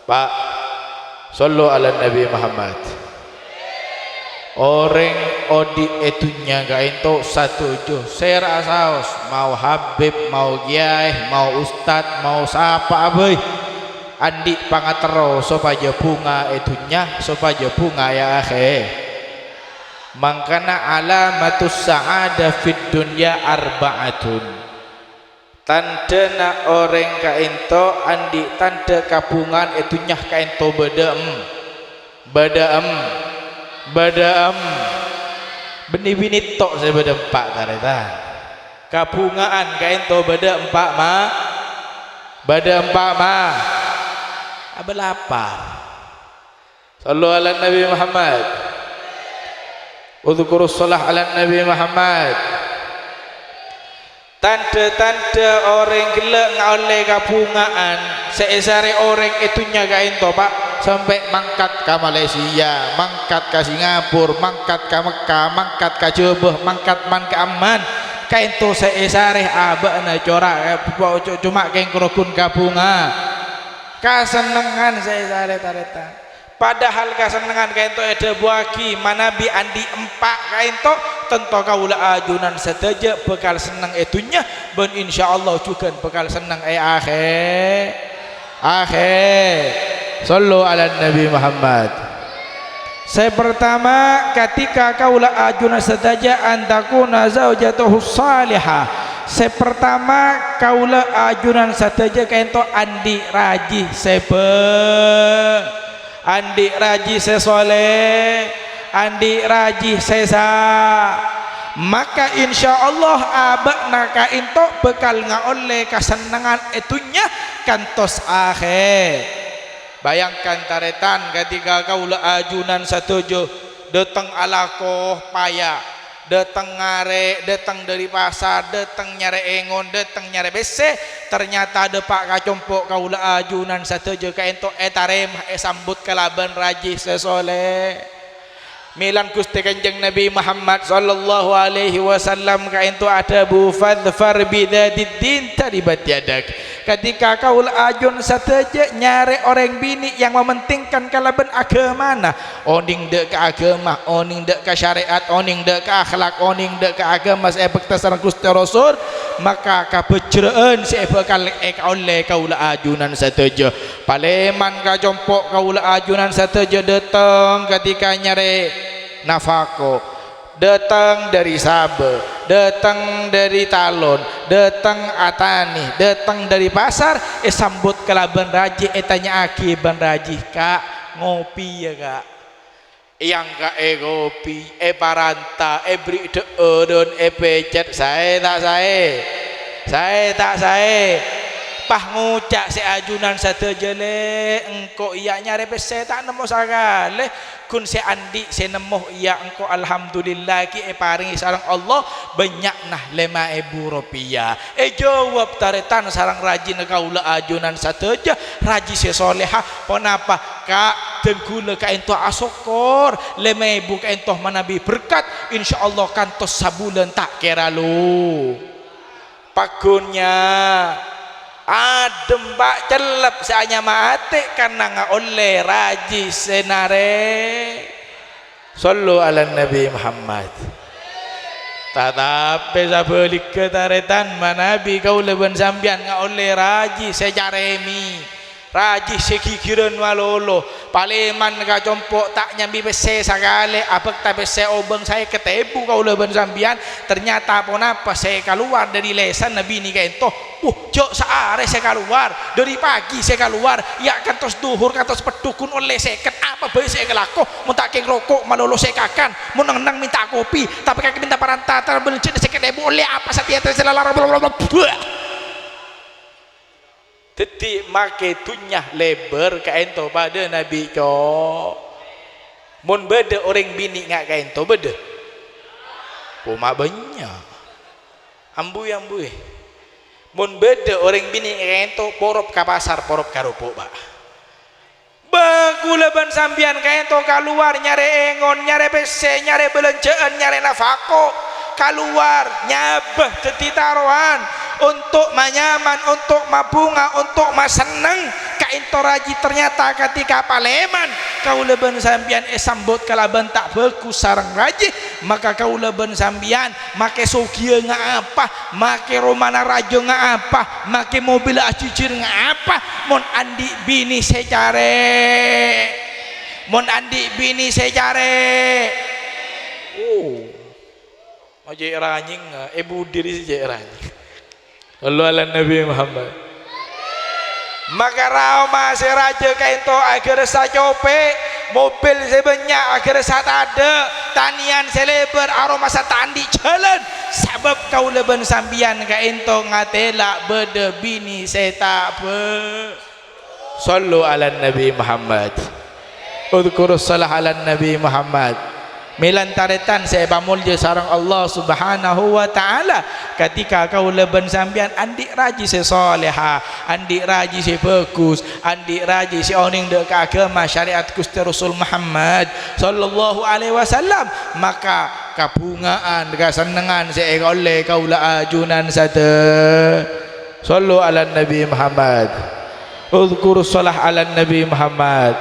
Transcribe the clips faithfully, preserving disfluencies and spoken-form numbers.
Pa', shallu 'alan Nabi Muhammad. Orèng odi' è dhunnya ka'ènto sadhâjâ sèra saos, mao habib, mao kèyaè, mao ustad, mao sapa'a bhâi, andi' pangaterro sopajâ bhunga è dhunnya, sopajâ bhunga è akhè-, mangkana alamatus sa'adah fid dunya arba'atun. Tandhâna orèng ka'ènto andi' tandhâ kabhunga'an è dhunnya ka'ènto bâdâ em-, bâdâ em-, bâdâ em-, bânnè binè to' sè bâdâ empa', tarètan. Kabhunga'an ka'ènto bâdâ empa', ma-, bâdâ empa', ma-, abâ lapar. Shallu 'alan Nabi Muhammad. Udzkurus shalah 'alan Nabi Muhammad. Tandhâ-tandhâ orèng ghellâ' ngaollè kabhunga'an sè èsarè orèng è dhunnya ka'ènto, Pa', sampè' mangkat ka Malaysia, mangkat ka Singapura, mangkat ka Mekka, mangkat ka Jhâbâ, mangkat man-ka'amman. Ka'ènto sè èsarè abâ'na cora-, coma kèng rogun kabhunga. Kasennengngan sè èsarè, tarètan. Padahal kasennengngan ka'ènto èdhâbuwâghi manabi andi' empa' ka'ènto, tanto kaulâ ajunan sadhâjâ bhâkal senneng è dhunnya, bân insyaallah jhughân bhâkal senneng è akhè-, akhè-, shallu 'alan Nabi Muhammad. Sè partama, ketika kaulâ ajunan sadhâjâ an takuna zaujatuhu shalihah. Sè partama, kaulâ ajunan sadhâjâ ka'ènto andi' rajhi sè bâ-, andi' rajhi sè sholèh, andi' rajhi sè sa-, maka insyaallah abâ'na ka'ènto bhâkal ngaollè kasennengngan è dhunnya kantos akhè-. Bayangkan, tarètan, ketika kaulâ ajunan sadhâjâ dâteng alako paya, dâteng ngarè', dâteng dâri pasar, dâteng nyarè èngon, dâteng nyarè pèssè, ternyata dâpa' ka compo' kaulâ ajunan sadhâjâ ka'ènto ètarèma èsambut kalabân rajhi sè sholèh. Mèlan Ghustè Kanjeng Nabi Muhammad shallallahu alaihi wasallam ka'ènto adhâbu, "Fadhfar bidzatid din taribat yadak." Ketika kaulâ ajunan sadhâjâ nyarè orèng binè' yang mementingkan kalabân aghâmana, onèng dâ' ka aghâma, onèng dâ' ka syarè'at, onèng dâ' ka akhlak, onèng dâ' ka aghâma sè èbhâkta sareng Ghustè Rasul, maka kabhâjrâ'ân sè bhâkal èkaollè kaulâ ajunan sadhâjâ. Palèman ka compo' kaulâ ajunan sadhâjâ dâteng ketika nyarè nafako. Dâteng dâri Sabâ, dâteng dâri Talon, dâteng atanè, dâteng dâri pasar, èsambut kalabân rajhi, ètanya'aghi bân rajhi, "Ka', ngopi, yâ, Ka'?" Èangka'è kopi, èparanta, èberri' dhâ'ârân, èpècèt, saè ta' saè? Saè ta' saè? Pas ngoca' sè ajunan sadhâjâ, "Lè', engko' iyâ nyarè pèssè ta' nemmo sakalè, ghun sè andi' sè nemmo iyâ engko', alhamdulillah, ghi' èparèngè sareng Allah bânnya'na lèma èbu ropèya." Èjâwâb tarètan sareng rajhina kaulâ ajunan sadhâjâ, rajhi sè sholèha. Ponapa? Ka', dân ghulâ ka'ènto asokkor, lèma èbu ka'ènto manabi berkat, insyaallah kantos sabulân ta' kèra lo-, pagghun nya-, adhem, Pa', cellep sè anyama atè' karna ngaollè rajhi sè narè-, Shallu 'alan Nabi Muhammad. Tatapè sabhâligghâ, tarètan, manabi kaulâ bân sampèyan ngaollè rajhi sè carèmè, rajhi sè ghighirân malolo, palèman ka compo' ta' nyambi pèssè sakalè, abhâkta pèssè obâng sèket èbu kaulâ bân sampèyan, ternyata ponapa sè kalowar dâri lèsanna binè ka'ènto, Wuh, jhâ' saarè sè kalowar, dâri pagi sè kalowar, iyâ kantos dhuhur, kantos peddhu ghun ollè sèket, apa bhâi sè èkalako? Mon ta' kèng roko' malolo sè èkakan, mon neng-enneng mènta kopi, tapè kakè mènta paranta, ta' bâlânjhâna sèket èbu, ollè apa satèya sè lalar? Dhâddhi, makè dhunnya lèbâr ka'ènto padâ nabi co-, mon bâdâ orèng binè' nga' ka'ènto bâdâ? Coma bânnya'. Ambuy, ambuy. Mon bâdâ orèng binè' ka'ènto porop ka pasar, porop ka ropo', Pa'. Bâ, kaulâ bân sampèyan ka'ènto kalowar nyarè èngon, nyarè pèssè, nyarè bâlânjhâ'ân, nyarè nafako. Kalowar, nyabâ dhâddhi tarowan, onto' manyaman, onto' mabhunga, onto' masenneng. Ka Ènto rajhi, ternyata ketika palèman kaulâ bân sampèyan èsambut kalabân ta' bhâghus sareng rajhi, maka kaulâ bân sampèyan makè sogiyâ ngapa, makè romana rajâ ngapa, makè mobilla ajhijhir ngapa, mon andi' binè sè carè', mon andi' binè sè carè'. Oh. Oh, cè' ranyèng, è budi rè cè' ranyèng. Shallu ala Nabi Muhammad. Maka raoma sè rajâ kaènto aghâressa copè', mobil sè bânnya' aghâressa tadâ', tanèyan sè lèbâr aromasa ta' andi' jhâlân, sabâb kaulâ bân sampèyan kaènto ngatèla' bâdâ binè sè ta' bhâ-, Shallu ala Nabi Muhammad. Udzkurus shalah ala Nabi Muhammad. Mèlan tarètan sè èpamolja sareng Allah Subhanahu wa Ta'ala, ketika kaulâ bân sampèyan andi' rajhi sè salèha, andi' rajhi sè bhâghus, andi' rajhi sè onèng dâ' ka aghâma syarè'at Ghustè Rasul Muhammad sallallahu alaihi wasallam, maka kabhunga'an, kasennengngan sè èkaollè kaulâ ajunan sadhâjâ. Shallu ala Nabi Muhammad. Udzkurus shalah ala Nabi Muhammad.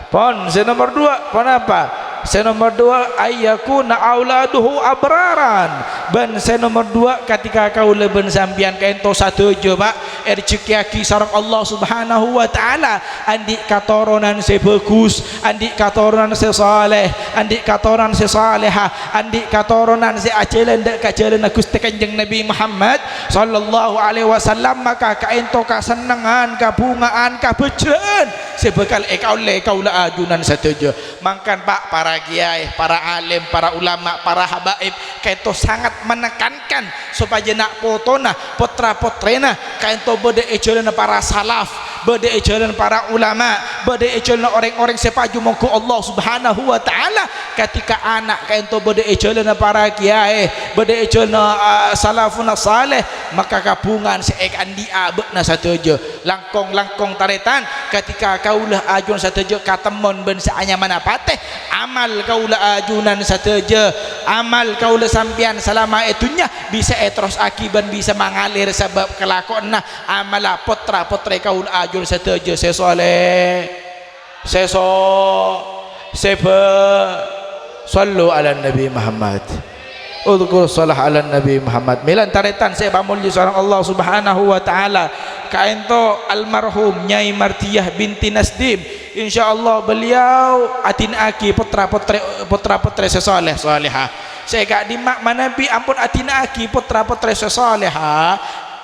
Pon, sè nomor duwâ', ponapa? Sè nomor duwâ', ayyakuna auladuhu abraran. Bân sè nomor duwâ', ketika kaulâ bân sampèyan kaènto sadhâjâ, Pak, èrejhekkèyaghi sareng Allah Subhanahu wa Ta'ala, andi' katoronan sè bhâghus, andi' katoronan sè saleh, andi' katoronan sè salehah, andi' katoronan sè ajhâlân dâ' ka jhâlânna Ghustè Kanjeng Nabi Muhammad sallallahu alaihi wasallam, maka kaènto kasennengngan, kabhunga'an, kabhâjhrâ'ân sè bhâkal èkaollè kaulâ ajunan sadhâjâ. Mangkana, Pak, para kiyaè, para alim, para ulama, para habaib, kaènto sangat menekankan sopajâ na'-potona, potra-potrèna, kaènto bâdâ è jhâlânna para salaf, bâdâ è jhâlânna para ulama, bâdâ è jhâlânna orèng-orèng sè pajhumongghu Allah Subhanahu wa Ta'ala. Ketika ana' kaènto bâdâ è jhâlânna para kiyaè, bâdâ è jhâlânna, ah, salafuna saleh, maka kabhunga'an sè èkaandi' abâ'na sadhâjâ. Langkong-langkong tarètan, ketika kaulâ ajunan sadhâjâ katemmon bân sè anyamana patè, amal kaulâ ajunan sadhâjâ, amal kaulâ sampèyan salama è dhunnya bisa èterrossaghi bân bisa mangalèr sabâb kalakowanna amalla potra-potrè kaulâ ajunan sadhâjâ sè saleh, sè so-, sè bhâ-, shallu ala Nabi Muhammad. Udzkurus shalah ala Nabi Muhammad. Mèlan tarètan sè èpamolja sareng Allah Subhanahu wa Ta'ala. Kaènto almarhum Nyai Mardiyah binti Nasdim. Insyaallah beliau adina'aghi potra-potrè, potra-potrè sè saleh, salehah. Sè ka'dimma manabi ampon adina'aghi potra-potrè sè salehah,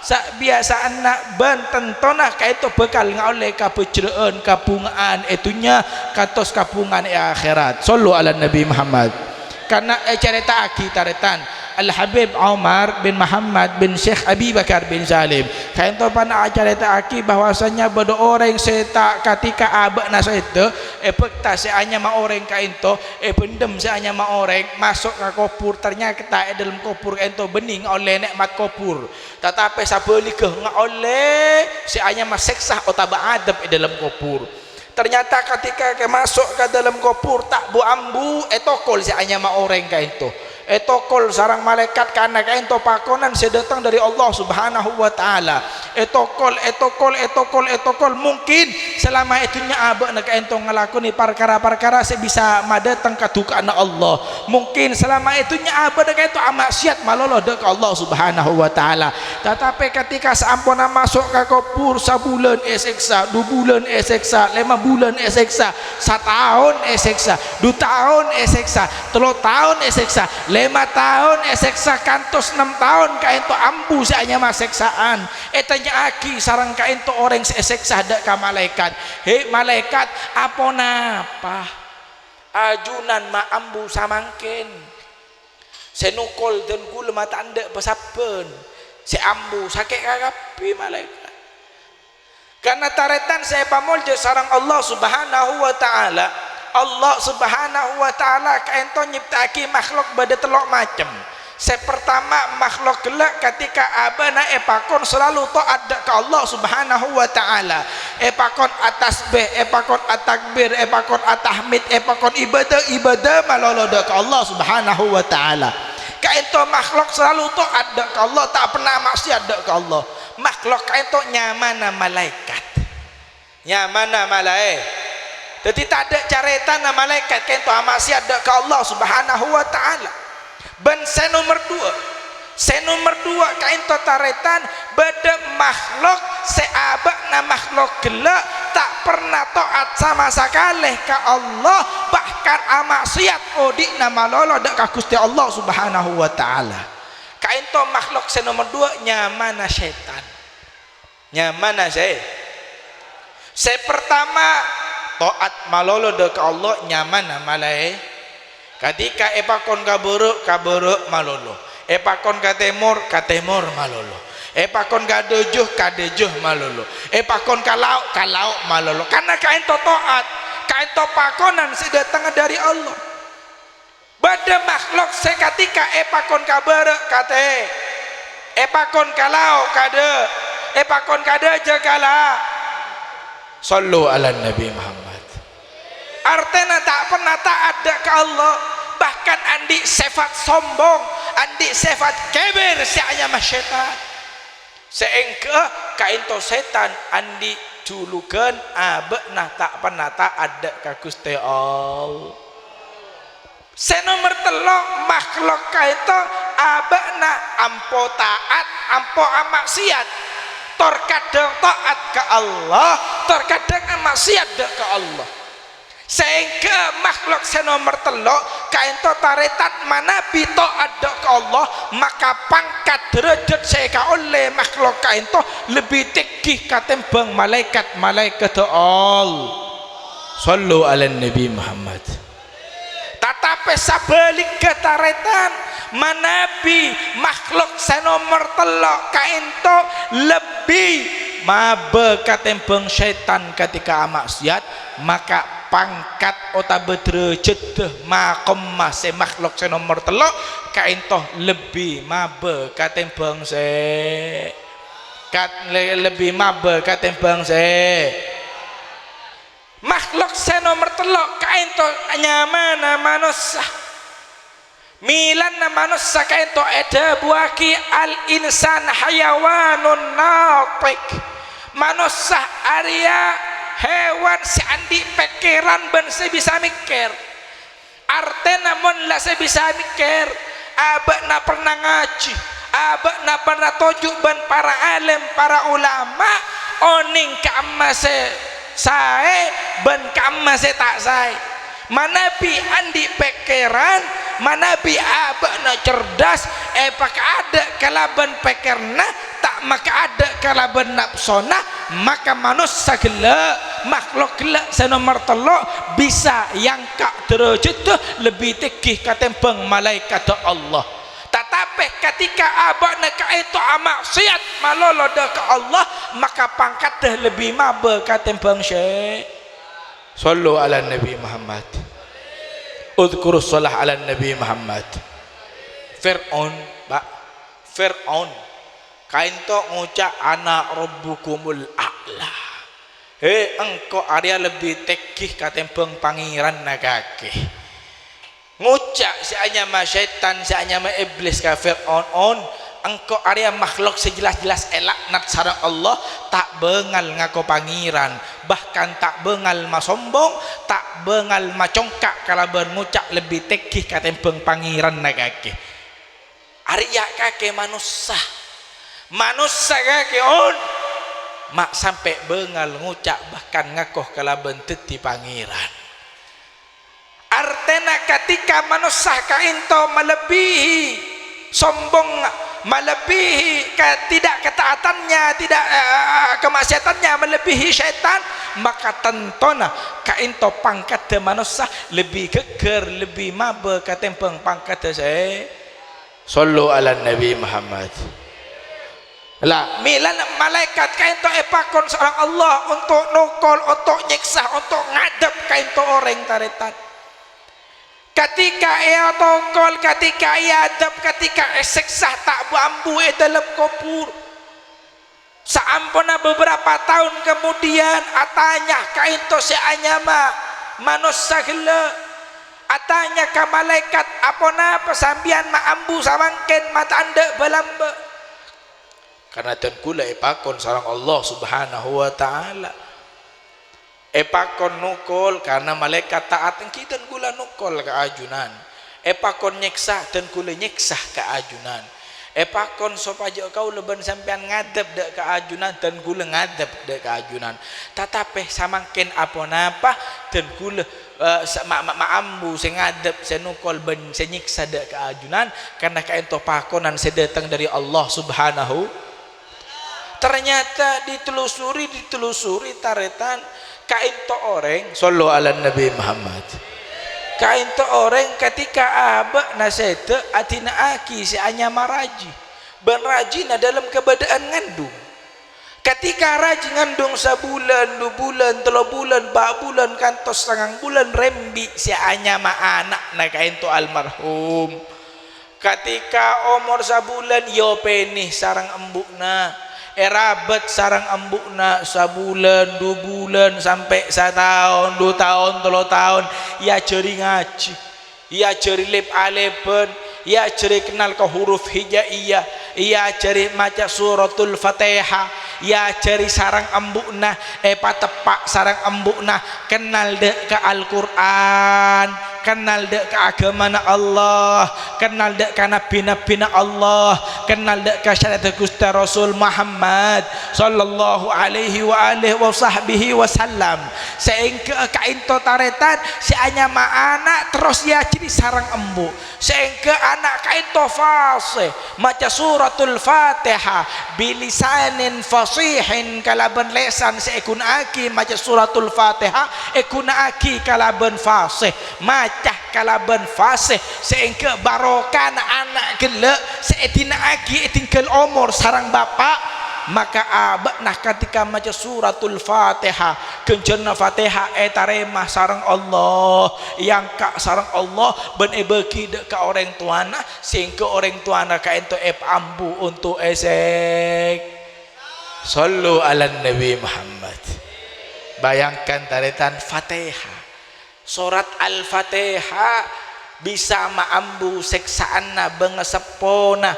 sabiyasa'anna bân tantona kaènto bhâkal ngaollè kabhâjhrâ'ân, kabhunga'an è dhunnya, kantos kabhunga'an è akhèrat. Shallu ala Nabi Muhammad. Karna ècarèta'aghi tarètan, Al-Habib Omar bin Muhammad bin Syekh Abi Bakar bin Salim. Kaènto panèka acarèta'aghi bahwasannya bâdâ orèng sè ta' katèka abâ'na sèdhâ, èbhâkta sè anyama orèng kaènto, èbhendhem sè anyama orèng, maso' ka kobhur, ternyata è dâlem kobhur kaènto bânnè ngaollè nè'mat kobhur. Tatapè sabhâligghâ ngaollè sè anyama sèksa otabâ adzâb è dâlem kobhur. Ternyata ketika ke maso' ka dâlem kobhur, ta' bu-ambu ètokol sè anyama orèng kaènto. Ètokol sareng malaèkat karna kaènto pakonan sè dâteng dâri Allah Subhanahu wa Ta'ala. Ètokol, ètokol, ètokol, ètokol. Mungkin salama è dhunnya abâ'na kaènto ngalakonè parkara-parkara sè bisa madâteng kaduka'anna Allah. Mungkin salama è dhunnya abâ'na kaènto amaksiat malolo dâ' ka Allah Subhanahu wa Ta'ala. Tatapè ketika saamponna maso' ka kobhur, sabulân èsèksa, du bulân èsèksa, lèma bulân èsèksa, sataon èsèksa, du taon èsèksa, tello taon èsèksa, lèma taon èsèksa, kantos nem taon kaènto ambu sè anyama sèksa'an. Ètanya'aghi sareng kaènto orèng sè èsèksa dâ' ka malaèkat, "He, malaèkat, aponapa ajunan ma' ambu samangkèn?" Sè nokol dân ghulâ mata endâ' pasabbhân, sè ambu sakè' kakabbhi malaèkat. Karna tarètan sè èpamolja sareng Allah Subhanahu wa Ta'ala, Allah Subhanahu wa Ta'ala kaènto nyipta'aghi makhlok bâdâ tello' macem. Sè partama, makhlok ghellâ' katèka abâ'na èpakon salalu ta'at dâ' ka Allah Subhanahu wa Ta'ala. Èpakon atasbih, èpakon atakbir, èpakon atahmid, èpakon ibâdâ-ibâdâ malolo dâ' ka Allah Subhanahu wa Ta'ala. Kaènto makhlok salalu ta'at dâ' ka Allah, ta' pernah maksiat dâ' ka Allah. Makhlok kaènto nyamana malaèkat. Nyamana malaè-, dhâddhi tadâ' carètana malaèkat kaènto ama'siyat dâ' ka Allah Subhanahu wa Ta'ala. Bân sè nomer duwâ', sè nomer duwâ' kaènto tarètan bâdâ makhlok sè abâ'na makhlok ghellâ' ta' perna to'at sama sakalè ka Allah, bahkan ama'siyat odi'na malolo dâ' ka Ghustè Allah Subhanahu wa Ta'ala. Kaènto makhlok sè nomer duwâ' nyamana sètan. Nyamana sè-, sè partama, to'at malolo dâ' ka Allah, nyamana malaè-, Katèka èpakon ka bârâ', ka bârâ' malolo. Èpakon ka tèmor, ka tèmor malolo. Èpakon ka dâjâ, ka dâjâ malolo. Èpakon ka lao', ka lao' malolo. Karna kaènto to'at, kaènto pakonan sè dâtengnga dâri Allah. Bâdâ makhlok sè katèka èpakon ka bârâ' katè, èpakon ka lao' kadâ', èpakon ka dâjâ kala. Shallu 'alan Nabi Muhammad. Artèna ta' perna ta'at dâ' ka Allah, bahkan andi' sèfat sombong, andi' sèfat kèbèr sè anyama sètan. Saèngghâ kaènto sètan andi' julugan abâ'na ta' perna ta'at dâ' ka Ghustè Allah. Sè nomer tello', makhlok kaènto abâ'na ampo ta'at, ampo ama'siyat. Tor kadhâng ta'at ka Allah, tor kadhâng ama'siyat dâ' ka Allah. Saèngghâ makhlok sè nomer tello' kaènto tarètan manabi ta'at dâ' ka Allah, maka pangkat dârâjhât sè èkaollè makhlok kaènto lebbi tèngghi katèmbhâng malaèkat-malaèkatta Allah. Shallu 'alan Nabi Muhammad. Tatapè sabhâligghâ tarètan, manabi makhlok sè nomer tello' kaènto lebbi mabâ katèmbhâng sètan katèka ama'siyat, maka pangkat otabâ dârâjhâddhâ maqamma sè makhlok sè nomer tello' kaènto lebbi mabâ katèmbhâng sè, kat-, le-, lebbi mabâ katèmbhâng sè. Makhlok sè nomer tello' kaènto nyamana manossa. Mèlana manossa kaènto èdhâbuwâghi, "Al-insan hayawanun natiq." Manossa arèya hèwan sè andi' pèkkèran bân sè bisa mèkkèr. Artèna mon la sè bisa mèkkèr, abâ'na perna ngajhi, abâ'na perna toju' bân para alim, para ulama, onèng ka'imma sè saè bân ka'imma sè ta' saè. Manabi andi' pèkkèran, manabi abâ'na cerdas, èpakaadâ' kalabân pèkkèranna, ta' makaadâ' kalabân napsona, maka manossa ghellâ', makhlok ghellâ' sè nomer tello' bisa èangka' dârâjhâddhâ lebbi tèngghi katèmbhâng malaèkatta Allah. Tatapè katèka abâ'na kaènto ama'siyat malolo dâ' ka Allah, maka pangkaddhâ lebbi mabâ katèmbhâng sè-, Shallu 'alan Nabi Muhammad. Udzkurus shalah 'alan Nabi Muhammad. Fir'aun, Pak. Fir'aun. Kaènto ngoca', "Ana rabbukumul a'la." He, engko' arèya lebbi tèngghi katèmbhâng Pangèranna kakè. Ngoca' sè anyama sètan, sè anyama Iblis ka Fir'aun, "On, engko' arèya makhlok sè jelas-jelas èlaknat sareng Allah, ta' bângal ngako Pangèran, bahkan ta' bângal masombong, ta' bângal macongka' kalabân ngoca' lebbi tèngghi katèmbhâng Pangèranna kakè." Arèya kakè manossa. Manossa kakè, on. Ma' sampè' bângal ngoca' bahkan ngako kalabân dhâddhi Pangèran. Artèna katèka manossa kaènto malebbihi sombong, malebbihi ka-, tidak ketaatannya, tidak, eh, kemaksiatannya malebbihi sètan, maka tantona kaènto pangkaddhâ manossa lebbi ghâgghâr, lebbi mabâ katèmbhâng pangkaddhâ sè-, Shallu 'alan Nabi Muhammad. La, mèlana malaèkat kaènto èpakon sareng Allah onto' nokol, onto' nyèksa, onto' ngadhep kaènto orèng tarètan. Katèka èatokol, katèka èadhep, katèka èsèksa ta' bu-ambu è dâlem kobhur. Saamponna beberapa taon kemudian, atanya kaènto sè anyama manossa ghellâ'. Atanya ka malaèkat, "Aponapa sampèyan ma' ambu samangkèn, ma' ta' endâ' bâlâmbâ?" Karna dân kaulâ èpakon sareng Allah Subhanahu wa Ta'ala. Èpakon nokol karana malaèkat ta'at èngghi dân kaulâ nokol ka ajunan. Èpakon nyèksa dân kaulâ nyèksa ka ajunan. Èpakon sopajâ kaulâ bân sampèyan ngadhep dâ' ka ajunan, dân kaulâ ngadhep dâ' ka ajunan. Tatapè samangkèn aponapa, dân kaulâ, eh, sa-, ma-, ma-, ma ambu sè ngadhep, sè nokol bân sè nyèksa dâ' ka ajunan, karana ka'ènto pakonan sè dâteng dâri Allah Subhanahu. Ternyata ditelusuri, ditelusuri, tarètan, ka'ènto orèng, shallu ala Nabi Muhammad. Ka'ènto orèng ketika abâ'na sèdhâ adina'aghi sè anyama rajhi, bân rajhina dâlem kabâdâ'ân ngandung. Ketika rajhi ngandung sabulân, du bulân, tello bulân, pa' bulân, kantos sangang bulân, rembi' sè anyama ana'na ka'ènto almarhum. Ketika omor sabulân, èopènè sareng embu'na, èrabât sareng embu'na sabulân, du bulân, sampè' sataon, du taon, tello taon, èajhâri ngajhi, èajhâri lep-alèbhân, èajhâri kennal ka huruf hijaiyah, èajhâri maca Suratul Fatihah, èajhâri sareng embu'na, èpateppa' sareng embu'na, kennal dâ' ka Al-Qur'an, kennal dâ' ka aghâmana Allah, kennal dâ' ka nabbhi-nabbhina Allah, kennal dâ' ka syari'atta Ghustè Rasul Muhammad, shallallahu alaihi wa alihi wa sahbihi wasallam. Saèngghâ ka'ènto tarètan sè anyama ana' terros èajhâri sareng embu'. Saèngghâ ana' ka'ènto fasih maca Suratul Fatihah bilisanin fasihin, kalabân lèsan sè èghuna'aghi maca Suratul Fatihah èghuna'aghi kalabân fasih, maca kalabân fasih, saèngghâ barokana ana' ghellâ' sè èdina'aghi èdingghâl omor sareng bapa', maka abâ'na ketika maca Suratul Fatihah, ghânjhârânna Fatihah ètarèma sareng Allah, èangka' sareng Allah, bân èbâghi dâ' ka orèng towana, saèngghâ orèng towana ka'ènto èpaambu onto' èsèk-, shallu ala Nabi Muhammad. Bayangkan, tarètan, Fatihah. Sorat Al-Fatihah bisa maambu sèksa'anna bângaseppona,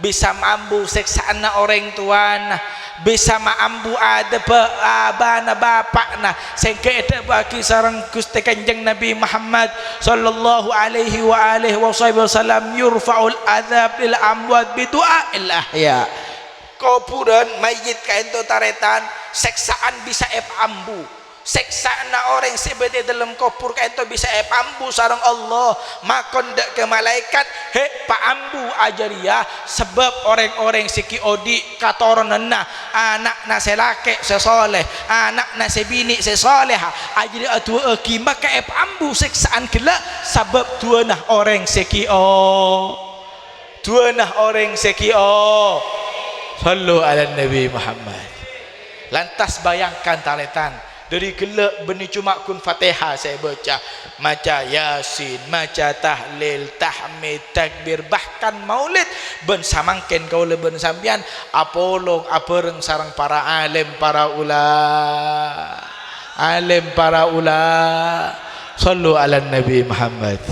bisa maambu sèksa'anna orèng towana, bisa maambu adâbbhâ abâna bapa'na, saèngghâ èdhâbuwâghi sareng Ghustè Kanjeng Nabi Muhammad, shallallahu alaihi wa alihi wa sahbihi wasallam, "Yurfa'ul adzab lil amwat bidu'ail ahya." Kobhurân mayyit ka'ènto tarètan, sèksa'an bisa èpaambu. Sèksa'anna orèng sè bâdâ è dâlem kobhur ka'ènto bisa èpaambu sareng Allah. Makon dâ' ka malaèkat, "Hè, paambu ajâriyâ, sabâb orèng-orèng sè ghi' odi' katoronanna, ana'na sè lakè' sè sholèh, ana'na sè binè' sè sholèha, ajâriyâ adu'âaghi, maka èpaambu sèksa'an ghellâ' sabâb du'âna orèng sè ghi' o-, du'âna orèng sè ghi' o-," shallu ala Nabi Muhammad. Lantas bayangkan, tarètan, dâri ghellâ' bânnè coma ghun Fatihah sè èbâca, maca Yasin, maca tahlil, tahmid, takbir, bahkan maulid, bân samangkèn kaulâ bân sampèyan apolong abhâreng sareng para alim, para ula-, alim, para ula-, shallu ala Nabi Muhammad.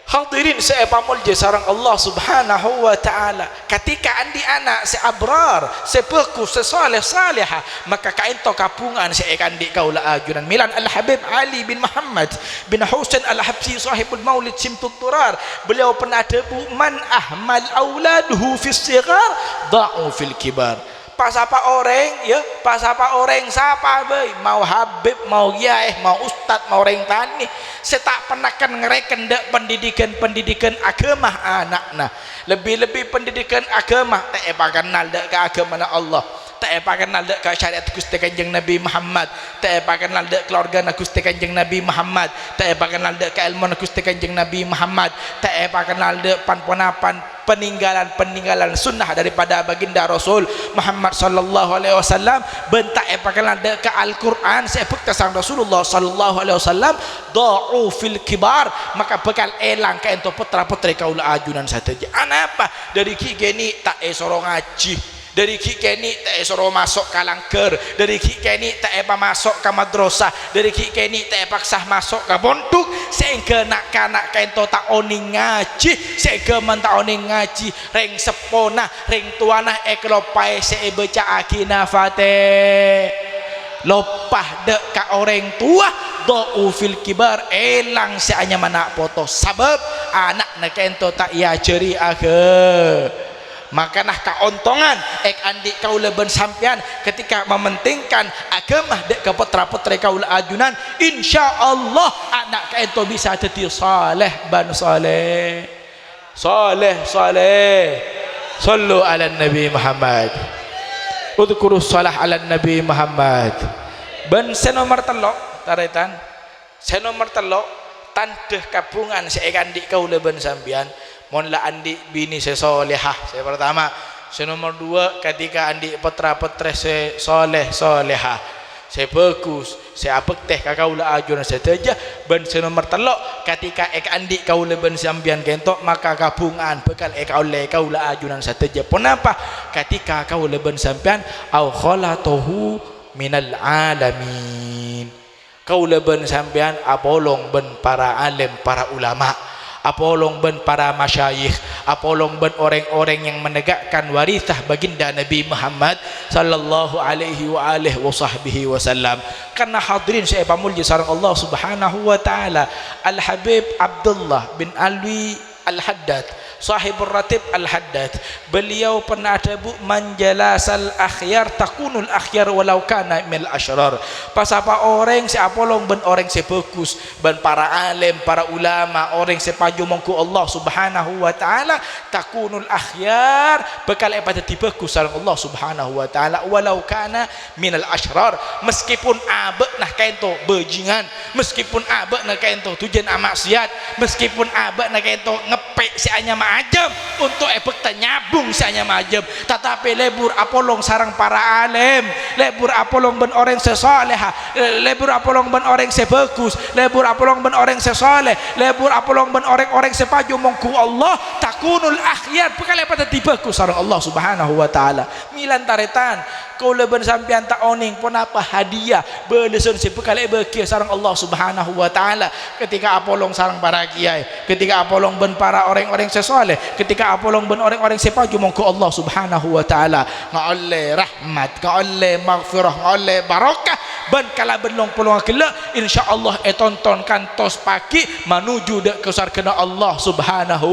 Hadirin sè èpamoljâ sareng Allah Subhanahu wa Ta'ala, ketika andi' ana' sè abrar, sè bhâghus, sè shalèh, shalèha, maka ka'ènto kabhunga'an sè èkaandi' kaulâ ajunan. Mèlana Al-Habib Ali bin Muhammad bin Husain Al-Habsyi, sahibul Maulid Simtut Durar, beliau pernah adhâbu, "Man ahmal auladuhu fis shighar, dha'u fil kibar." Pasapa orèng, ya, pasapa orèng, sapa bhâi, mao habib, mao kiyaè, mao ustad, mao orèng tanè, sè ta' pernah kan-, ngarèken dâ' pendidikan-pendidikan aghâma ana'na, lebbi-lebbi pendidikan aghâma, ta' èpakennal dâ' ka aghâmana Allah, ta' èpakennal dâ' ka syariat Ghustè Kanjeng Nabi Muhammad, ta' èpakennal dâ' kalowargana Ghustè Kanjeng Nabi Muhammad, ta' èpakennal dâ' ka èlmona Ghustè Kanjeng Nabi Muhammad, ta' èpakennal dâ' pan-ponapan paninggalan-paninggalan sunnah daripada baginda Rasul Muhammad sallallahu alaihi wasallam, bân ta' èpakennal dâ' ka Al-Qur'an sè èbhâkta sareng Rasulullah sallallahu alaihi wasallam, dha'u fil kibar, maka bhâkal èlang ka'ènto pottra-pottrè kaulâ ajunan sadhâjâ. Anapa? Dâri ghi' kènè' ta' èsoro ngajhi, dâri ghi' kènè' ta' èsoro maso' ka langghâr, dâri ghi' kènè' ta' èpamaso' ka madrasah, dâri ghi' kènè' ta' èpaksa maso' ka pondhuk, saèngghâ na'-kana' ka'ènto ta' onèng ngajhi, saèngghâ mon ta' onèng ngajhi, rèng seppona, rèng towana èkaloppaè sè èbâca'aghina Fatè-, Loppa dâ' ka orèng towa, dha'ufil kibar, èlang sè anyama na' poto, sabâb ana'na kaènto ta' èajhâri aga-, Makana kaontongan èkaandi' kaulâ bân sampèyan ketika mementingkan agama dâ' ka pottra-pottrè kaulâ ajunan, insyaallah ana' kaènto bisa dhâddhi saleh bân saleh. Saleh, saleh. Shallu 'alan Nabi Muhammad. Udzkurus shalah 'alan Nabi Muhammad. Bân sè nomer tello', tarètan. Sè nomer tello', tandhâ kabhungaan sè èkaandi' kaulâ bân sampèyan, mon la andi' binè sè salehah, sè partama. Sè nomer duwâ', ketika andi' pottra-pottrè sè saleh, salehah, sè bhâghus, sè abhâktè ka kaulâ ajunan sadhâjâ, bân sè nomer tello', ketika èkaandi' kaulâ bân sampèyan kaènto, maka kabhungaan bhâkal èkaollè kaulâ ajunan sadhâjâ. Ponapa? Ketika kaulâ bân sampèyan, au khalatahu minal alamin. Kaulâ bân sampèyan apolong bân para alim, para ulama, apolong bân para masyayikh, apolong bân orèng-orèng yang menegakkan warisah baginda Nabi Muhammad sallallahu alaihi wa alihi wa sahbihi wasallam. Karna hadirin sè èpamolja sareng Allah Subhanahu wa Ta'ala, Al-Habib Abdullah bin Alwi Al-Haddad, Shahibur Ratib Al-Haddad, beliau pernah adhâbu, "Man jalasal akhyar takunul akhyar walau kana minal asyrar." Pasapa orèng sè apolong bân orèng sè bhâghus, bân para alim, para ulama, orèng sè paju mongghu Allah Subhanahu wa Ta'ala, takunul akhyar, bhâkal èpadhâddhi bhâghus sareng Allah Subhanahu wa Ta'ala, walau kana minal asyrar, meskipun abâ'na kaènto bhâjingan, meskipun abâ'na kaènto dhujân amaksiat, meskipun abâ'na kaènto ngeppè' sè anyama ajâm, onto' èbhâkta nyabung sè anyama ajâm, tatapè lebur apolong sareng para alim, lebur apolong bân orèng sè salehah, lebur apolong bân orèng sè bhâghus, lebur apolong bân orèng sè saleh, lebur apolong bân orèng-orèng sè paju mongghu Allah, takunul akhyar, bhâkal èpadhâddhi bhâghus sareng Allah Subhanahu wa Ta'ala. Mèla tarètan, kaulâ bân sampèyan ta' onèng ponapa hadiah bâlessan sè bhâkal èbâghiyâ sareng Allah Subhanahu wa Ta'ala ketika apolong sareng para kèyaè, ketika apolong bân para orèng-orèng sè saleh, ketika apolong bân orèng-orèng sè paju mongghu Allah Subhanahu wa Ta'ala ngaollè rahmat, ngaollè maghfirah, ngaollè barokah, bân kalabân long-polongnga ghellâ', insyaallah ètonton kantos paghi' manuju dâ' ka sowarghâna Allah Subhanahu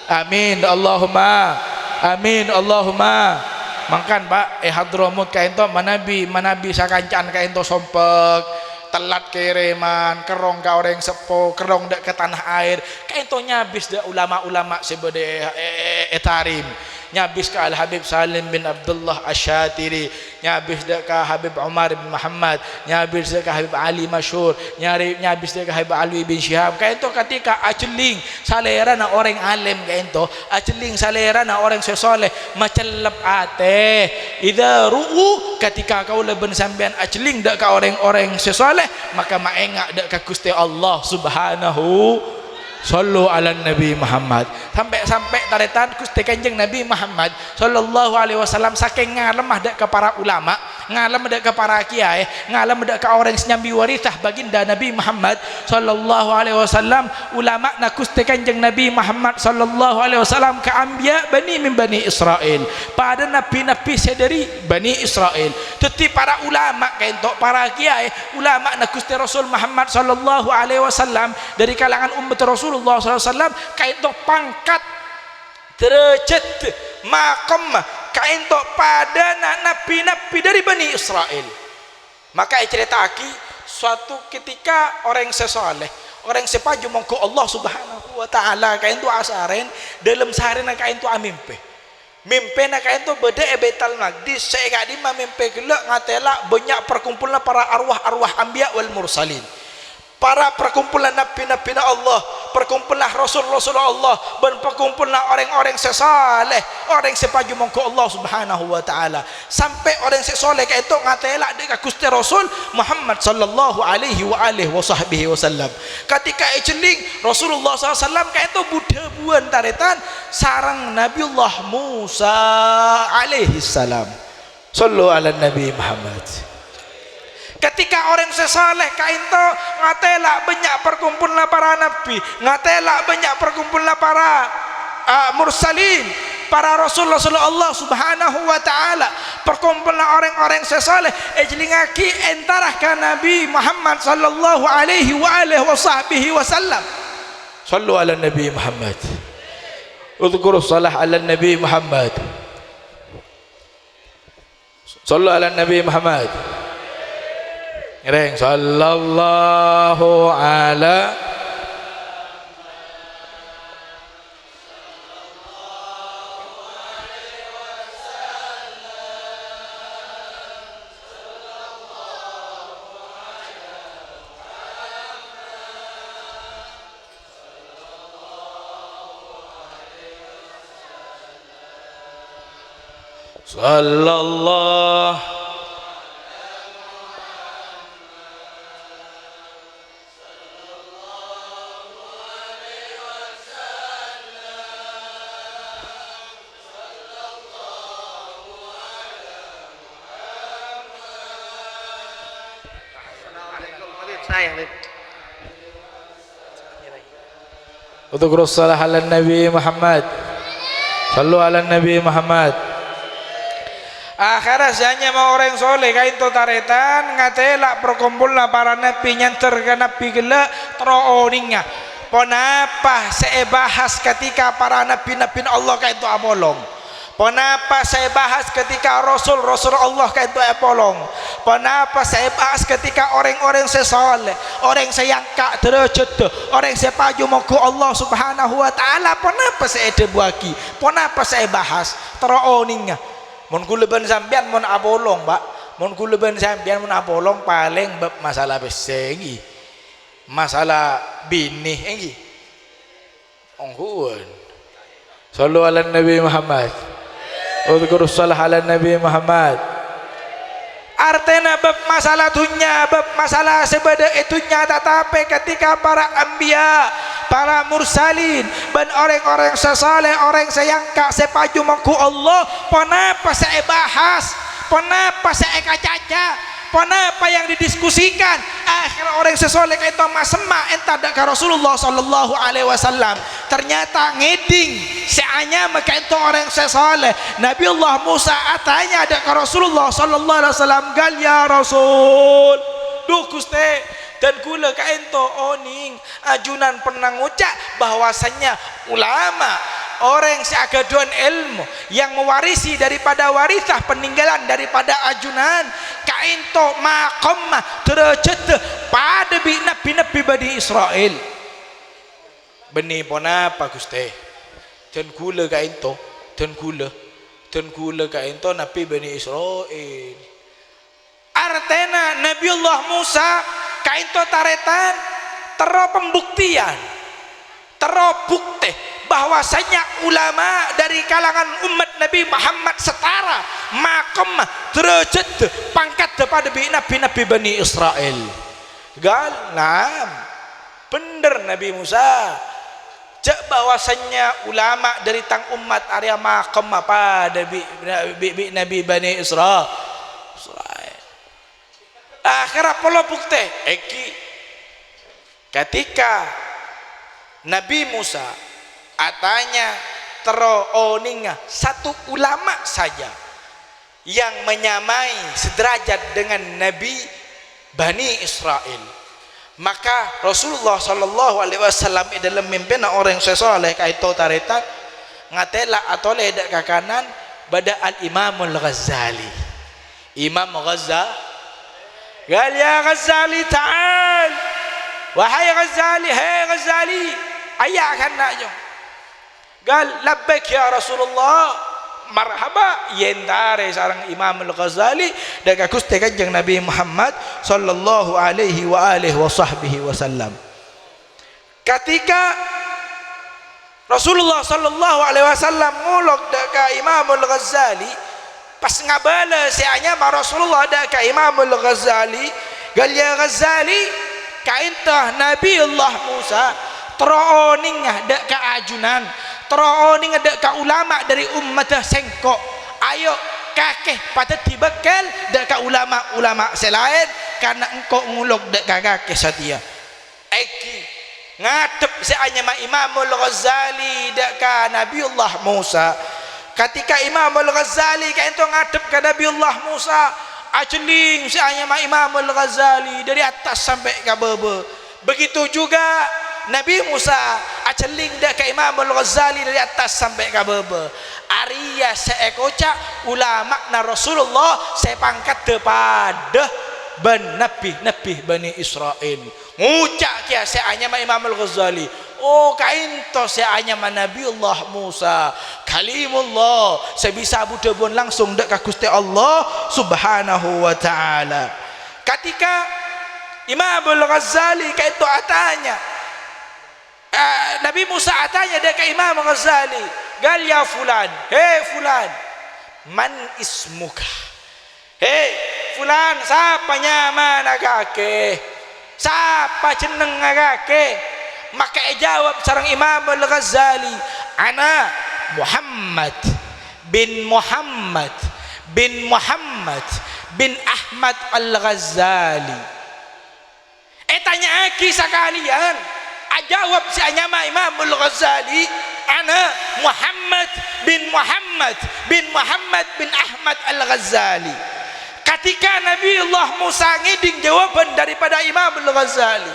Amin, Allahumma. Amin, Allahumma. Mangkana, Pak, è Hadramut kaènto manabi, manabi sakanca'an kaènto sompek, tellat kèrèman, kerrong ka orèng seppo, kerrong dâ' ka Tanah Air, kaènto nyabis dâ' ulama-ulama sè bâdâ è, è, è, è Tarim. Nyabis ka Al-Habib Salim bin Abdullah Asy-Syatiri. Nyabis dâ' ka Habib Umar bin Muhammad, nyabis dâ' ka Habib Ali Masyhur, nyari-, nyabis dâ' ka Habib Alwi bin Syihab. Kaènto ketika ajhelling salèrana orèng alim kaènto, ajhelling salèrana orèng sè saleh, macellep atè. Idza ru'u, ketika kaulâ bân sampèyan ajhelling dâ' ka orèng-orèng sè saleh, maka maènga' dâ' ka Ghustè Allah Subhanahu Shallu 'alan Nabi Muhammad. Sampè'-sampè' tarètan Ghustè Kanjeng Nabi Muhammad, shallallahu alaihi wasallam, sakèng ngalemma dâ' ka para ulama, ngalemma dâ' ka para kèyaè, ngalemma dâ' ka orèng sè nyambi warisah baginda Nabi Muhammad, shallallahu alaihi wasallam, ulamana Ghustè Kanjeng Nabi Muhammad, shallallahu alaihi wasallam, ka anbiya' bani min Bani Israil, padâ nabbhi-nabbhi sè dâri Bani Israil. Dhâddhi para ulama kaènto, para kèyaè, ulamana Ghustè Rasul Muhammad, shallallahu alaihi wasallam, dâri kalangan ommat Rasulullah sallallahu alaihi wasallam, kaènto pangkat, dârâjhât, maqam, kaènto padâna nabbhi-nabbhi dâri Bani Israil. Maka ècarèta'aghi, suatu ketika orèng sè saleh, orèng sè paju mongghu Allah Subhanahu wa Ta'ala, kaènto asarèn, dâlem sarèna kaènto amèmpè. Mèmpèna kaènto bâdâ è Baitul Maqdis, sè è ka'dimma mèmpè ghellâ' ngatèla' bânnya' parkompolanna para arwah-arwah anbiya' wal mursalin. Para parkompolan nabbhi-nabbhina Allah, parkompolan rasul-rasul Allah, bân parkompolan orèng-orèng sè saleh, orèng sè paju mongghu Allah Subhanahu wa Ta'ala. Sampè' orèng sè saleh kaènto ngatèla' dâ' ka Ghustè Rasul Muhammad sallallahu alaihi wa alihi wa sahbihi wasallam. Ketika ècelling, Rasulullah sallallahu alaihi wasallam kaènto bu-dhâbuwân tarètan, sareng Nabiullah Musa alaihissalam. Shallu 'alan Nabi Muhammad. Ketika orèng sè saleh kaènto ngatèla' bânnya' parkompolanna para nabbhi, ngatèla' bânnya' parkompolanna para, ah, mursalin, Para rasul-rasul Allah Subhanahu wa Ta'ala, perkumpulan orèng-orèng sè saleh, èjhâlingngaghi entara ka Nabi Muhammad sallallahu alaihi wa alihi wa sahbihi wasallam. Shallu ala Nabi Muhammad. Udzkurus shalah ala Nabi Muhammad. Shallu ala Nabi Muhammad. Ngèrèng, shallallahu ala. Sallallahu. Udzkurus shalah ala Nabi Muhammad. Shallu ala Nabi Muhammad. Akhèrra sè anyama orèng saleh kaènto tarètan, ngatèla' perkumpulan para nabbhi, nyandher ka nabbhi ghellâ', terro onènga ponapa sè èbahas ketika para nabbhi-nabbhina Allah kaènto apolong. Ponapa sè èbahas ketika rasul-rasul Allah kaènto èpolong? Ponapa sè èbahas ketika orèng-orèng sè saleh, orèng sè èangka' dârâjhâddhâ, orèng sè èpajhumongghu Allah Subhanahu wa Ta'ala? Ponapa sè èdhâbuwâghi? Ponapa sè èbahas? Terro onènga. Mon ghulâ bân sampèyan mon apolong, Pak, mon ghulâ bân sampèyan mon apolong palèng bab masalah pèssè, ènggi. Masalah binè, ènggi. Ongghuwân. Shallu ala Nabi Muhammad. Udzkurus shalah ala Nabi Muhammad. Artèna bab masalah dhunnya, bab masalah sè bâdâ è dhunnya, tatapè ketika para anbiya, para mursalin, bân orèng-orèng sè saleh, orèng sè èangka', sè èpajhumongghu Allah, ponapa sè èbahas, ponapa sè èkacaca, ponapa yang didiskusikan? Akhèrra orèng sè saleh kaènto masemma' entar dâ' ka Rasulullah sallallahu alaihi wasallam. Ternyata ngèdhing sè anyama kaènto orèng sè saleh. Nabiullah Musa atanya dâ' ka Rasulullah sallallahu alaihi wasallam, "Ghâl ya Rasul, dhu Ghustè, dân ghulâ kaènto onèng ajunan pernah ngoca' bahwasannya ulama, orèng sè aghâdhuwân èlmo, yang mewarisi daripada warisah peninggalan daripada ajunan, kaènto maqamma, dârâjhâddhâ padâ bi' nabbhi-nabbhi Bani Isra'il." "Bânnè ponapa, Ghustè?" "Dân ghulâ kaènto, dân ghulâ, dân ghulâ kaènto nabbhi Bani Isra'il." Artèna Nabiullah Musa kaènto tarètan terro pembuktiyan, terro buktè bahwasannya ulama dâri kalangan ommat Nabi Muhammad setara maqamma, dârâjhâddhâ, pangkaddhâ padâ bi' nabbhi-nabbhi Bani Isra'il. Ghâl, na'am. Bhender Nabi Musa, jhâ' bahwasannya ulama dâri tang ommat arèya maqamma padâ bi', bi', bi' Nabi Bani Isra-, Isra'il. Akhèrra polo buktè, ènggi. Ketika Nabi Musa atanya terro onènga satu ulama saja yang menyamai sederajat dengan Nabi Bani Isra'il. Maka Rasulullah sallallahu alaihi wasallam è dâlem mèmpèna orèng sè saleh kaènto tarètan ngatèla' atolè dâ' ka kanan bâdâ Al-Imamul Ghazali. Imam Ghazza-, "Ghâl ya Ghazali, ta'al. Wahai Ghazali, he Ghazali, ayo' kanna' jhung." Ghâl, "Labbaik ya Rasulullah." Marhaba, èentarè sareng Imam Al-Ghazali dâ' ka Ghustè Kanjeng Nabi Muhammad sallallahu alaihi wa alihi wa sahbihi wasallam. Ketika Rasulullah sallallahu alaihi wasallam ngolok dâ' ka Imam Al-Ghazali, pas ngabâlâ sè anyama Rasulullah dâ' ka Imam Al-Ghazali, "Ghâl ya Ghazali, kaènto Nabiullah Musa terro onènga dâ' ka ajunan, terro onènga dâ' ka ulama dâri ommadda sèngko'. Ayo, kakè padâddhi bâkkèl dâ' ka ulama-ulama sè laèn, karna engko' ngolok dâ' ka kakè satèya." Ènggi, ngadhep sè anyama Imamul Ghazali dâ' ka Nabiullah Musa, Katèka Imam Al-Ghazali kaènto ngadhep ka Nabiyullah Musa, ajhelling sè anyama Imam Al-Ghazali dhâri attas sampè' ka bâbâ. Begitu juga Nabi Musa ajhelling dhâ' ka Imam Al-Ghazali dhâri attas sampè' ka bâbâ. Arèya sè èkoca' ulama'na Rasulullah sè pangkaddhâ padâ bân nabbhi-nabbhi Bani Isra'il. Ngoca' kèya sè anyama Imam Al-Ghazali, "Oh, kaènto sè anyama Nabiyullah Musa, Kalimullah, sè bisa bu-dhâbuwân langsung dhâ' ka Ghustè Allah Subhanahu wa Ta'ala." Katèka Imam Al-Ghazali kaènto atanya, eh, Nabi Musa atanya dhâ' ka Imam Ghazali, "Ghâl ya fulan, he fulan, man ismuka?" "He, fulan, sapa nyamana kakè? Sapa jennengnga kakè?" Maka èjâwâb sareng Imam Al-Ghazali, "Ana Muhammad bin Muhammad bin Muhammad bin Ahmad Al-Ghazali." Ètanya'aghi sakalèyan, ajâwâb sè anyama Imamul Ghazali, "Ana Muhammad bin Muhammad bin Muhammad bin Ahmad Al-Ghazali." Katèka Nabiyullah Musa ngèdhing jâwâbhân daripada Imamul Ghazali,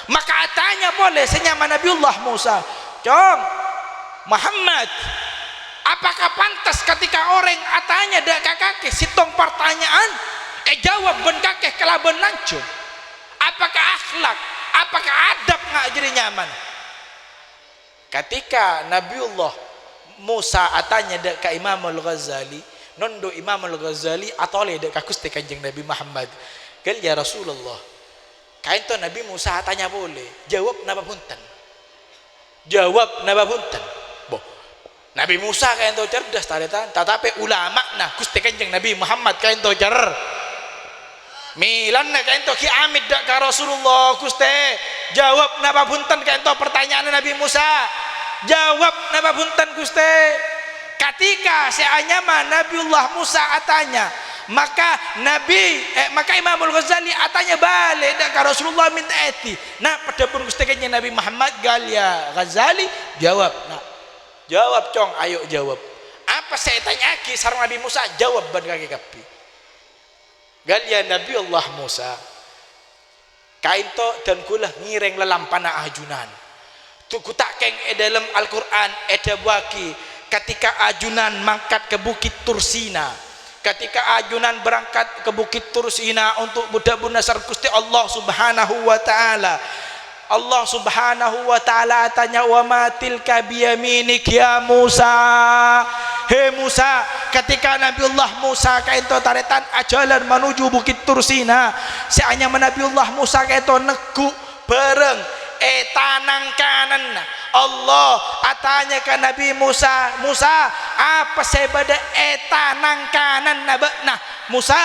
maka atanya polè sè nyama Nabiyullah Musa, "Cong, Muhammad, apakah pantes katèka orèng atanya dhâ' ka kakè sèttong partanya'an, èjâwâb bân kakè kalabân lanjhâng?" Apakah akhlak, apakah adab nga' jârèya nyamana? Katèka Nabiyullah Musa atanya dhâ' ka Imamul Ghazali, nondhu Imamul Ghazali atolè dhâ' ka Ghustè Kanjeng Nabi Muhammad, "Ghâl ya Rasulullah, kaènto Nabi Musa atanya polè, jâwâb napa bhunten?" Jâwâb napa bhunten? Bo, Nabi Musa kaènto cerdas, tarètan, tatapè ulama'na Ghustè Kanjeng Nabi Muhammad kaènto cer-, mèlana kaènto ghi' amèt dhâ' ka Rasulullah, "Ghustè, jâwâb napa bhunten kaènto partanya'anna Nabi Musa? Jâwâb napa bhunten, Ghustè?" Katèka sè anyama Nabiyullah Musa atanya, maka Nabi, eh, maka Imamul Ghazali atanya bâli' dhâ' ka Rasulullah mènta èdhi. Napa dhâbuna Ghustè Kanjeng Nabi Muhammad, "Ghâl ya Ghazali, jâwâb, na'. Jâwâb, Cong, ayo jâwâb. Apa sè ètanya'aghi sareng Nabi Musa, jâwâb bân kakè kabbhi." "Ghâl ya Nabiyullah Musa, kaènto dân ghulâ ngèrèng lalampana ajunan. Dhu ghu ta' kèng è dâlem Al-Qur'an èdhâbuwâghi, katèka ajunan mangkat ka Bukit Tursina." Katèka ajunan berangkat ka Bukit Tursina untuk bu-, dhâbuna sareng Ghustè Allah Subhanahu wa Ta'ala. Allah Subhanahu wa Ta'ala atanya, "Wa ma tilka biyaminik ya Musa?" He Musa, katèka Nabiyullah Musa kaènto tarètan ajhâlân manuju Bukit Tursina, sè anyama Nabiyullah Musa kaènto neggu' bârâng è tanang kananna. Allah atanya ka Nabi Musa, "Musa, apa sè bâdâ è tanang kananna bâ'na? Musa,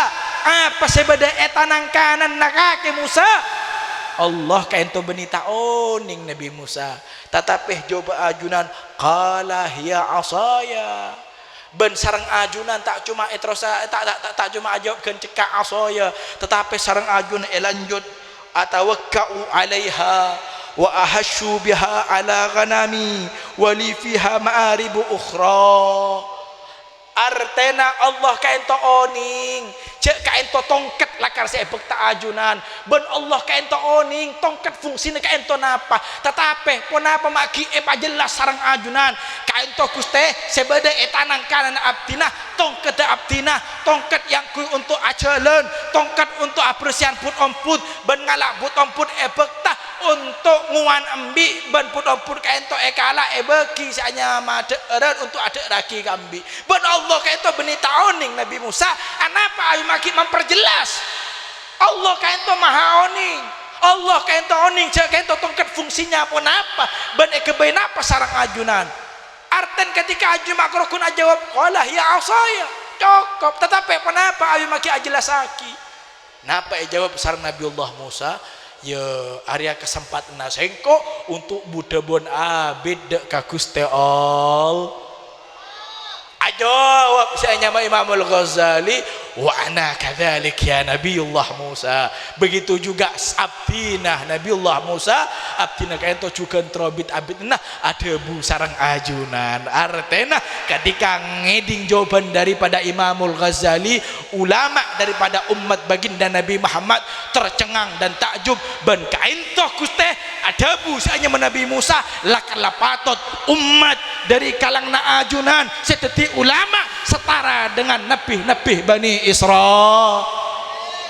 apa sè bâdâ è tanang kananna kakè, Musa?" Allah kaènto bânnè ta' onèng Nabi Musa, tatapè jâwâbbhâ ajunan, "Qala hiya 'asaya." Bân sareng ajunan ta' coma èterrosa-, ta', ta', ta', ta' coma ajâwâb ghân cekka' 'asaya, tatapè sareng ajunan èlanjut, "Atawakka'u 'alaiha wa ahasyu biha 'ala ghanami wa li fiha ma'aribu ukhra." Artèna Allah kaènto onèng jhâ' kaènto tongket lakar sè èbhâkta ajunan. Bân Allah kaènto onèng tongket fungsina kaènto napa. Tatapè ponapa ma' ghi' èpajhellas sareng ajunan? Kaènto, Ghustè, sè bâdâ è tanang kananna abdhina, tongkedda abdhina, tongket èangghuy onto' ajhâlân, tongket onto' abersèyan but-ombut, bân ngala' but-ombut èbhâkta onto' ngowan embi', bân but-ombut kaènto èkala' èbâghi sè anyama dhâ'ârân onto' adhâ'ârraghi ka embi'. Bân Allah kaènto bânnè ta' onèng Nabi Musa, anapa ajunan ma' ghi' mamperjelas? Allah kaènto maha onèng. Allah kaènto onèng jhâ' kaènto tongket fungsina ponapa bân èghâbây napa sareng ajunan. Artèn katèka ajunan ma' karoghun ajâwâb, "Qala hiya 'asaya." Cokop, tatapè ponapa ajunan ma' ghi' ajellassaghi? Napa èjâwâb sareng Nabiyullah Musa? "Ya, arèya kasempatanna sèngko' onto' bu-dhâbuwân abit dhâ' ka Ghustè Allah." Ajâwâb sè anyama Imamul Ghazali, "Wa ana kadzalik ya Nabiyullah Musa." Begitu juga s-, abdhina Nabiyullah Musa, abdhina ka'ento jhughân terro bit-abit, nah, adhâbu sareng ajunan. Artèna, ketika ngèdhing jawaban daripada Imamul Ghazali, ulama daripada umat baginda Nabi Muhammad tercengang dan takjub, bân ka'ento, Ghustè, adhâbu sè anyama Nabi Musa, la kala patot umat dâri kalanganna ajunan sè dhâddhi ulama setara dengan nabbhi-nabbhi Bani Isra-,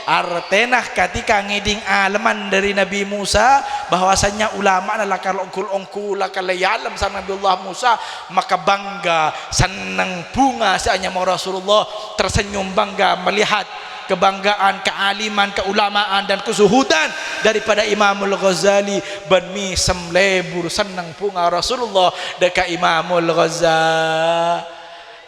Artèna, ketika ngèdhing alemman dâri Nabi Musa, bahwasanya ulama'na la kala ongghu-ongghu, la kala èalem sareng Nabiullah Musa, maka bangga, senneng, bhunga sè anyama Rasulullah, tersenyum bangga melihat kebanggaan, kealiman, keulamaan, dan kezuhudan daripada Imamul Ghazali, bân mèsem lebur senneng bhunga Rasulullah dâ' ka Imamul Ghazali.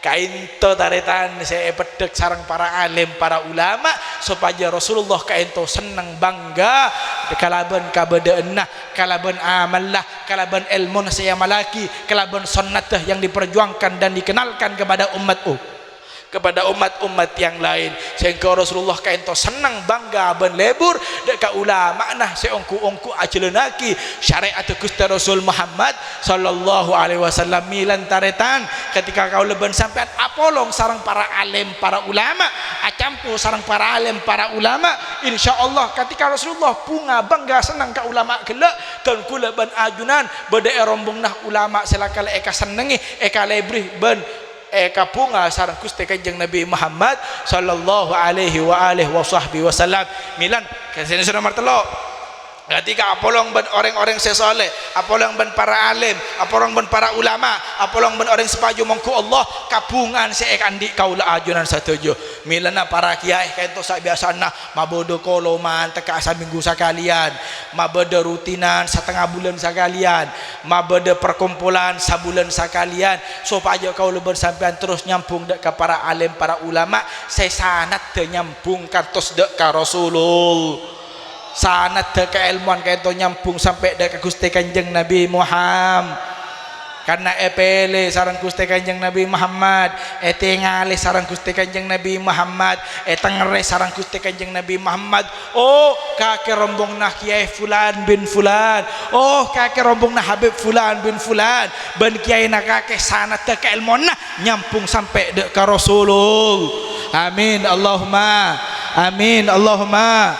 Ka'ento tarètan sè èpeddhâk sareng para alim, para ulama, sopajâ Rasulullah ka'ento senneng bangga kalabân kabâdâ'ânna, kalabân amalla, kalabân èlmona sè èamallaghi, kalabân sonnadda yang diperjuangkan dan dikenalkan kepada umat u-, kepada umat-umat yang lain. Sehingga Rasulullah ka'ento senneng, bangga, bân lebur dâ' ka ulama'na sè ongghu-ongghu ajhâlânnaghi syarè'atta Ghustè Rasul Muhammad sallallahu alaihi wasallam. Mèlana tarètan, ketika kaulâ bân sampèyan apolong sareng para alim, para ulama, acampor sareng para alim, para ulama, insyaallah ketika Rasulullah bhunga bangga senneng ka ulama ghellâ', dan kaulâ bân ajunan bâdâ è rombonganna ulama sè la kala èkasennengngè, èkalebri, bân èkabhunga sareng Ghustè Kanjeng Nabi Muhammad sallallahu alaihi wa alihi wa sahbihi wasallam. Mèlana, sè nomor tello'. Ketika apolong bân orèng-orèng sè soleh, apolong bân para alim, apolong bân para ulama, apolong bân orèng sè pajhu mongghu Allah, kabhungaan sè èkaandi' kaulâ ajunan sadhâjâ. Mèlana para kiyaè ka'ento sabiyasana mabâdâ koloman tekka' samènggu sakalèyan, mabâdâ rutinan satengnga bulân sakalèyan, mabâdâ perkumpulan sabulân sakalèyan, sopajâ kaulâ bân sampèyan terros nyambhung dâ' ka para alim, para ulama sè sanadda nyambhung kantos dâ' ka Rasulul-, sanadda kaèlmowan ka'ento nyambhung sampè' dâ' ka Ghustè Kanjeng Nabi Muham-, karna èpèlè sareng Ghustè Kanjeng Nabi Muhammad, ètengalè sareng Ghustè Kanjeng Nabi Muhammad, ètèngngèrè sareng Ghustè Kanjeng Nabi Muhammad. Oh, kakè rombonganna Kiyaè Fulan bin Fulan. Oh, kakè rombonganna Habib Fulan bin Fulan. Bân kiyaèna kakè sanadda kaèlmowanna nyambhung sampè' dâ' ka Rasulul-, Amin, Allahumma. Amin, Allahumma.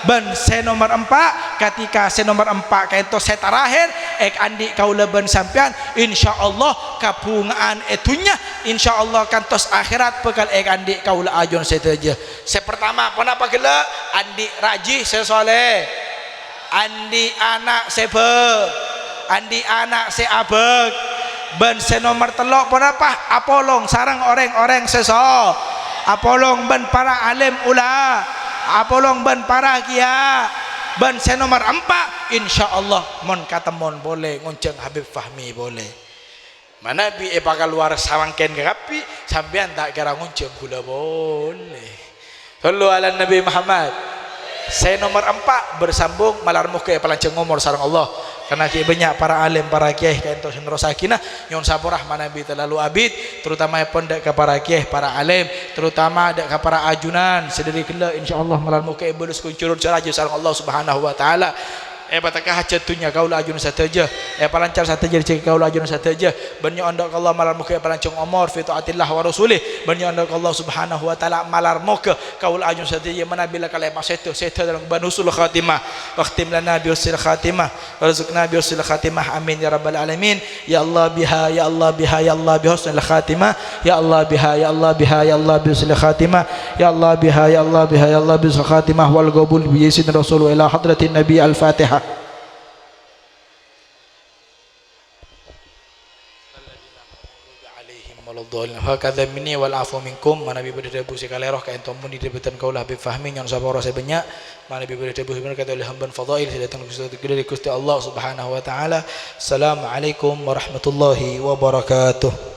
Bân sè nomor empa', ketika sè nomor empa' ka'ento sè tarakhir èkaandi' kaulâ bân sampèyan, insyaallah kabhungaan è dhunnya, insyaallah kantos akhèrat bhâkal èkaandi' kaulâ ajunan sadhâjâ. Sè partama, ponapa ghellâ'? Andi' rajhi sè soleh. Andi' ana' sè bhâ-, andi' ana' sè abhâk. Bân sè nomor tello' ponapa? Apolong sareng orèng-orèng sè so-, apolong bân para alim ula-, apolong bân para kiya. Bân sè nomor empa', insyaallah mon katemmon polè ngonjhâng Habib Fahmi polè. Manabi èpakalowar samangkèn kakabbhi, sampèyan ta' kèra ngonjhâng kaulâ polè. Shallu ala Nabi Muhammad. Sè nomor empa' bersambung, malar moghâ èpalanjhâng omor sareng Allah. Karna ghi' bânnya' para alim, para kiyaè ka'ento sè nerrossaghina, nyo'on sapora manabi talalu abit, terutamaèpon dâ' ka para kiyaè, para alim, terutama dâ' ka para ajunan sè dâri ghellâ', insyaallah malar moghâ èbâles ghun-jhurun sè rajâ sareng Allah Subhanahu wa Ta'ala. Èpatekka hajhât dhunnya kaulâ ajunan sadhâjâ, èpalancar sadhâjâ rejhekkè kaulâ ajunan sadhâjâ, bân nyo'on dâ' ka Allah malar moghâ èpalanjhâng omor fi thaatillah wa rasulih, bân nyo'on dâ' ka Allah Subhanahu wa Ta'ala malar moghâ kaulâ ajunan sadhâjâ manabi la kala èpasèdhâ, sèdhâ dâlem bân husnul khatimah. Wakhtim lana bi husnil khatimah, warzuqna bi husnil khatimah. Amin ya rabbal alamin. Ya Allah biha, ya Allah biha, ya Allah bi husnil khatimah. Ya Allah biha, ya Allah biha, ya Allah bi husnil khatimah. Ya Allah biha, ya Allah biha, ya Allah bi husnil khatimah. Wal qabul bi izin Rasul ila hadratin Nabi. Al-Fatihah. Alaihim waladdallin. Hakadha minni wal afu minkum. Manabi bâdâ dhâbu sè kalèro, ka'ento muni dhâbhâtan kaulâ Habib Fahmi, nyo'on sapora sè bânnya'. Manabi bâdâ dhâbu sè bhender, ka'ento ilham bân fadhail sè dâteng dâri Ghustè Allah Subhanahu wa Ta'ala. Assalamualaikum warahmatullahi wabarakatuh.